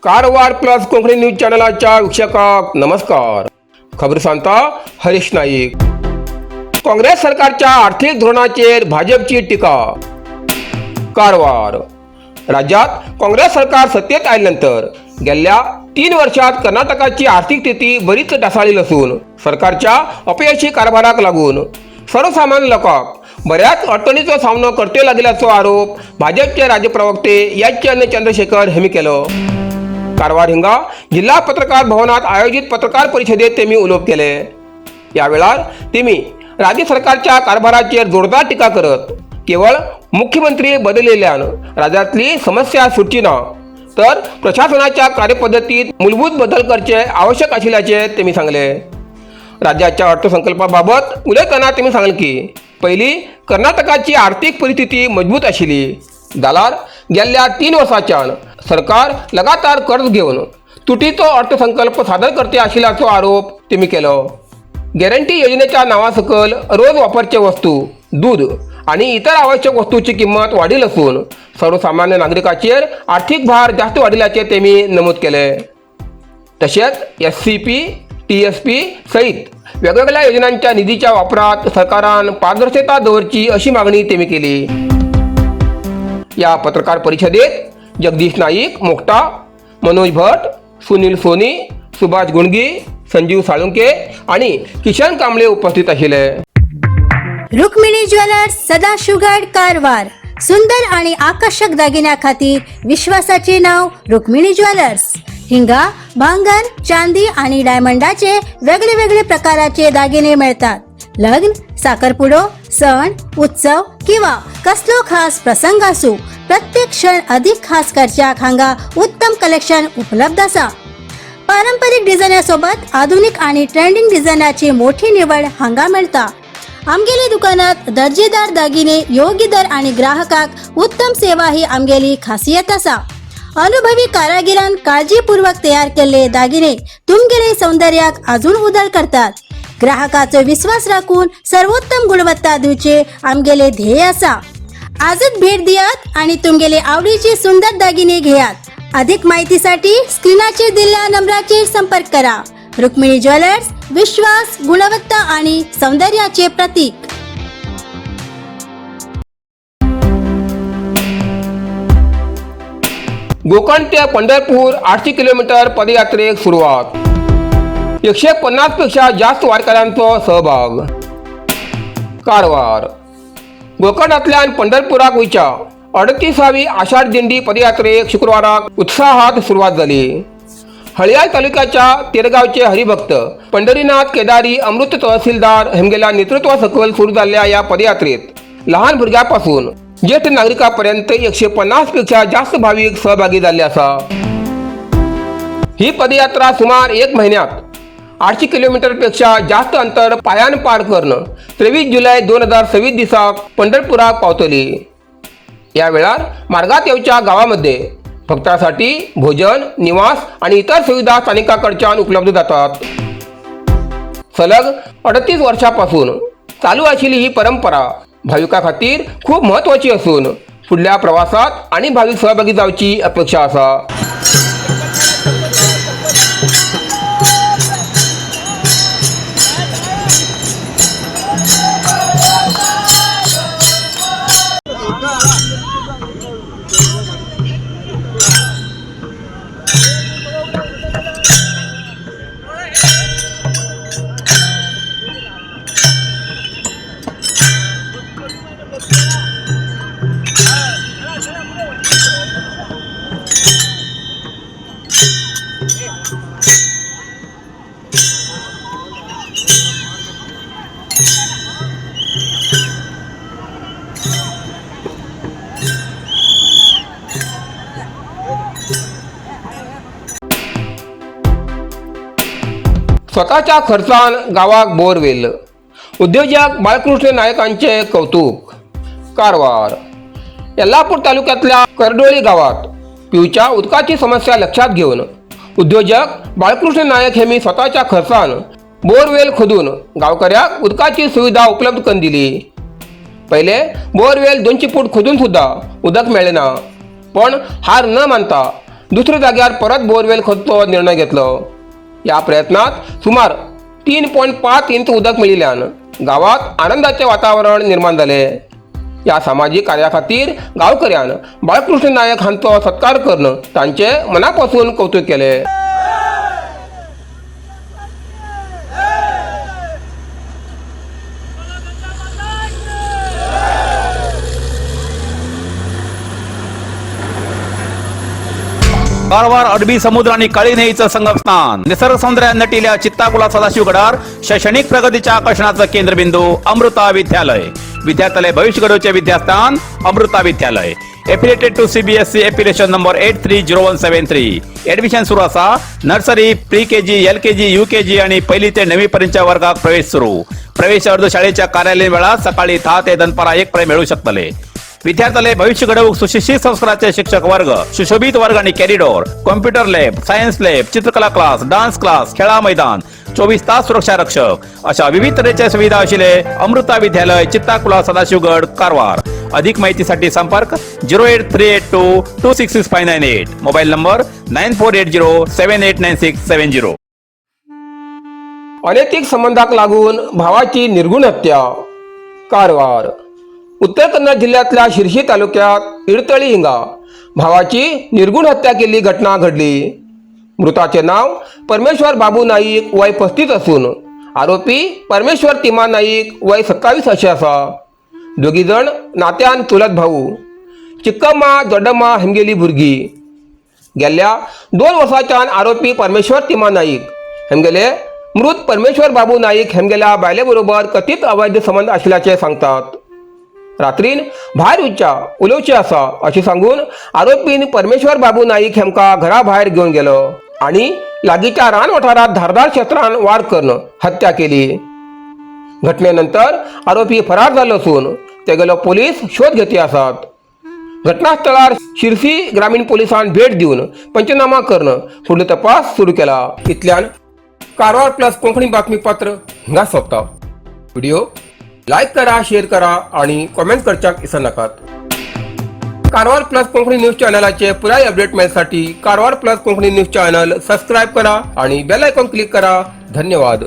Karwar plus Konkani news चॅनलाच्या वीक्षकांक नमस्कार. खबर सांगता हरीश नाईक. काँग्रेस सरकारच्या आर्थिक धोरणाचेर भाजपची टीका. कारवार राज्यात काँग्रेस सरकार सत्तेत आल्यानंतर गेल्या 3 वर्षात कर्नाटकाची आर्थिक स्थिती बरीच ढासाळली असून सरकारच्या अपयशी कारभाराक लागून सर्वसामान्य लोकांक बऱ्याच अडचणीचो सामनो करचे लागल्याचो आरोप भाजपचे राज्य प्रवक्ते एच एन चंद्रशेखर हेमी केलो. कारवार हिंगा जिल्हा पत्रकार भवनात आयोजित पत्रकार परिषदेत तेमी उलोवप केले. या वेळार तेमी राज्य सरकारच्या कारभाराचेर जोरदार टीका करत केवळ मुख्यमंत्री बदललेल्यान राज्यातली समस्या सुटची ना, तर प्रशासनाच्या कार्यपद्धतीत मूलभूत बदल करचे आवश्यक आशिल्ल्याचे तेमी सांगले. राज्याच्या अर्थसंकल्पाबाबत उलयतना तेमी सांगले की पहिली कर्नाटकाची आर्थिक परिस्थिती मजबूत आशिल्ली, जाल्यार गेल्ल्या 3 वर्सांच्यान सरकार लगातार कर्ज घेवन तुटीचो अर्थसंकल्प सादर करते आशिल्ल्याचो आरोप तेमी केलो. गॅरंटी योजनेच्या नावासकल रोज वापरचे वस्तू, दूध आणि इतर आवश्यक वस्तूची किंमत वाढील असून सर्वसामान्य नागरिकाचेर आर्थिक भार जास्त वाढिल्ल्याचे तेमी नमूद केले. तसेच S C P, T S P सहित वेगवेगळ्या योजनांच्या निधीच्या वापरात सरकारान पारदर्शकता दवरची अशी मागणी तेमी केली. या पत्रकार परिषदेत जगदीश नाईक मोक्टा, मनोज भट, सुनील सोनी, सुभाष गुंडगी, संजीव साळुंके आणि किशन कांबळे उपस्थित आशिल्ले. रुक्मिणी ज्वेलर्स, सदाशिवगड, कारवार. सुंदर आणि आकर्षक दागिन्या खातीर विश्वासाचे नाव रुक्मिणी ज्वेलर्स. हिंगा भांगर, चांदी आणि डायमंडाचे वेगळे वेगळे प्रकाराचे दागिने मिळतात. लग्न, साखरपुडो, सण उत्सव किंवा कसलो खास प्रसंग असू, प्रत्येक क्षण अधिक खास करच्याक हांगा उत्तम कलेक्शन उपलब्ध आसा. पारंपरिक डिझायनासोबत आधुनिक आणि ट्रेंडिंग डिझायनाची मोठी निवड हांगा मेळटा. आमगेले दुकानात दर्जेदार दागिने योग्य दर आणि ग्राहकाक उत्तम सेवा ही आमगेली खासियत आसा. अनुभवी कारागिरान काळजीपूर्वक तयार केल्ले दागिने तुमगेले सौंदर्याक अजून उदळ करतात. ग्राहकाचो विश्वास राखून सर्वोत्तम गुणवत्ता दिवचे आमगेले ध्येय आसा. आजच भेट दियात आणि तुमगेले आवडीचे सुंदर दागिने घेयात. अधिक माहितीसाठी स्क्रीनाचेर दिल्ल्या नंबराचेर संपर्क करा. रुक्मिणी ज्वेलर्स, विश्वास, गुणवत्ता आणि सौंदर्याचे प्रतीक. गोकर्ण ते पंढरपूर 800 किलोमीटर पदयात्रेक सुरवात. 150 पेक्षा जास्त वारकऱ्यांचो सहभाग. कारवार गोकर्णांतल्यान पंढरपुराक वयच्या 38वी आषाढ दिंडी पदयात्रेक शुक्रवाराक उत्साहात सुरवात जाली. हळयाल तालुक्याच्या तेरगावचे हरिभक्त पंढरीनाथ केदारी अमृत तहसीलदार हेमगेल्या नेतृत्वासकल सुरू जाल्ल्या या पदयात्रेत लहान भुरग्यापासून ज्येष्ठ नागरिकापर्यंत 150 पेक्षा जास्त भाविक सहभागी जाल्ले आसा. ही पदयात्रा सुमार एक महिन्यात 800 किलोमीटरपेक्षा जास्त अंतर पायान पार करून 23 जुलै 2026 दिसाक पंढरपुराक पावतली. या वेळार मार्गात येवच्या गावामध्ये भक्तांसाठी भोजन, निवास आणि इतर सुविधा स्थानिकांकडच्यान उपलब्ध जातात. सलग 38 वर्षापासून चालू आशिल्ली ही परंपरा भाविकां खातीर खूब म्हत्वाची असून फुडल्या प्रवासात आणि भाविक सहभागी जावची अपेक्षा आसा. स्वतःच्या खर्चान गावाक बोरवेल, उद्योजक बाळकृष्ण नायकांचे कौतुक. कारवार यल्लापूर तालुक्यातल्या करडोळी गावात पिवच्या उदकाची समस्या लक्षात घेऊन उद्योजक बाळकृष्ण नायक यांनी स्वतःच्या खर्चान बोरवेल खोदून गावकऱ्याक उदकाची सुविधा उपलब्ध करून दिली. पहिले बोरवेल 200 फूट खोदून सुद्धा उदक मेळ्ळें ना, पण हार न मानता दुसऱ्या जाग्यार परत बोरवेल खोदचो निर्णय घेतलो. ह्या प्रयत्नात सुमार 3.5 इंच उदक मेळिल्ल्यान गांवांत आनंदाचें वातावरण निर्माण जालें. ह्या सामाजीक कार्या खातीर गांवकऱ्यान बाळकृष्ण नायक हांचो सत्कार करून तांचे मनापासून कौतुक केले. कारवार अरबी समुद्र आणि काळी न्हंयेचं संगमस्थान, निसर्ग सौंदर्यात नटिल्या चित्ताकुला सदाशिवगडार शैक्षणिक प्रगतीच्या आकर्षणाचं केंद्रबिंदू अमृता विद्यालय. विद्यार्थ्यालय भविष्य घडवचे विद्यास्थान अमृता विद्यालय. Affiliated to CBSE, affiliation number 830173. Admission सुरू असा. Nursery, pre KG, LKG, UKG आणि पहिली ते नववी पर्यंतच्या वर्गात प्रवेश सुरू. प्रवेश अर्ज शाळेच्या कार्यालयीन वेळात सकाळी 10 ते दनपारा 1 पर्यंत मिळू शकतले. विद्यार्थ्याला भविष्य घडवूक सुशिक्षित संस्काराचे शिक्षक वर्ग, सुशोभित वर्ग आणि corridor, computer lab, science lab, चित्रकला क्लास, डान्स क्लास, खेळा मैदान, 24 तास सुरक्षा रक्षक अशा विविध तऱ्हेच्या सुविधा असलेले अमृता विद्यालय, चित्ताकुला, सदाशिवगड, कारवार. अधिक माहितीसाठी संपर्क 08382266598, mobile number 9480789670. अनैतिक संबंधाक लागून भावाची निर्गुण हत्या. कारवार. उत्तर कन्नड जिल्ह्यातल्या शिर्शी तालुक्यात इडतळी हिंगा भावाची निर्गुण हत्या केल्ली घटना घडली. मृताचे नाव परमेश्वर बाबू नाईक, वय 35 असून आरोपी परमेश्वर तिमा नाईक, वय 27 अशें आसा. दोगी जण नात्यान चुलत भाऊ. चिक्कम्मा दोड्डम्मा हेमगेली भुरगीं. गेल्ल्या 2 वर्सांच्यान आरोपी परमेश्वर तिमा नाईक हेमगेले मृत परमेश्वर बाबू नाईक हेमगेल्या बायले बरोबर कथीत अवैध संबंद आशिल्ल्याचे सांगतात. रात्रीन भायर वचच्या उलोवचें आसा अशें सांगून आरोपीन परमेश्वर बाबू नाईक हेमकां घरा भायर घेवन गेलो आनी लागींच्या रान वाठारांत धारदार शस्त्रान वार करून हत्या केली. घटनेनंतर आरोपी फरार जालो असून तेगेलो पोलीस शोध घेती आसात. घटनास्थळार शिरसी ग्रामीण पोलिसान भेट दिवन पंचनामा करून फुडलो तपास सुरू केला. इतल्यान कारवार प्लस कोंकणी बातमीपत्र हिंगा सोंपता. व्हिडिओ लायक करा, शेअर करा आणि कॉमेंट करच्याक विसरनाकात. कारवार प्लस कोंकणी न्यूज चॅनलाचे पुराय update मेळसाठी Karwar plus Konkani news channel subscribe करा आणि बेल आयकॉन क्लिक करा. धन्यवाद.